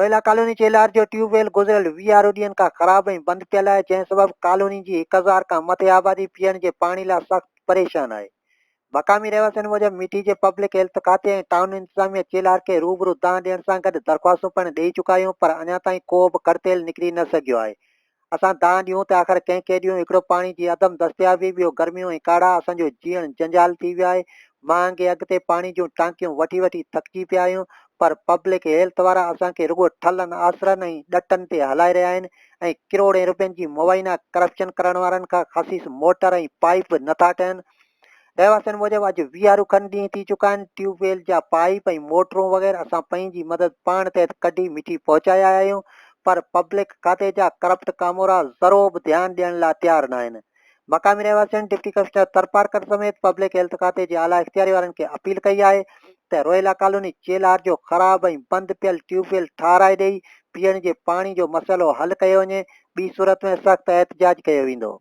Rohilla colony Chelhar جو tube well گذريل ويهارو ڏينهن کان خراب ۽ بند پيل آهي، جنهن سبب ڪالوني جي 1000 کان مٿي آبادي پيئڻ جي پاڻي لاء سخت پريشان آهي. مقامي رهواسين موجب مٺي جي پبلڪ هيلٿ کاتي ۽ ٽائون انتظاميه چيلهار کي روبرو دانهن ڏيڻ سان گڏ درخواستون پڻ ڏئي چڪا آهيون پر اڃا تائين ڪو به ڪڙتيل نڪري نه سگهيو آهي. اسان دانهن ڏيون ته آخر ڪنهن کي ڏيون، هڪڙو پاڻي جي عدم دستيابي، ٻيو گرميون ۽ ڪاڙها، اسان جو جيئڻ جنجال ٿي ويو آهي، مهانگي اگهه تي پاڻي جون ٽانڪيون وٺي وٺي ٿڪجي پيا آهيون، پر پبلڪ هيلٿ وارا اسان کي رڳو ٺلهن آسرن ۽ ڏٽن تي هلائي رهيا آهن ۽ ڪروڙين روپين جي مبينا ڪرپشن ڪرڻ وارن کان خسيس موٽر ۽ پائيپ به نٿا ٺهن. رهواسين موجب اڄ ويهارو کن ڏينهن ٿي چڪا آهن، ٽيوب ويل جا پائيپ ۽ موٽرون وغيره اسان پنهنجي مدد پاڻ تحت ڪڍي مٺي پهچايا آهيون پر پبلڪ کاتي جا ڪرپٽ ڪامورا ذرو به ڌيان ڏيڻ لاء تيار ناهن. مقامي رهواسين ڊپٽي ڪمشنر ٿرپارڪر سميت پبلڪ هيلٿ کاتي جي اعليٰ اختياري وارن کي اپيل ڪئي آهي ته روهيلا ڪالوني چيلهار جو خراب ۽ بند پيل ٽيوب ويل ٺاهرائي ڏئي پيئڻ جي پاڻي جو مسئلو حل ڪيو وڃي ٻي صورت ۾ سخت احتجاج ڪيو ويندو.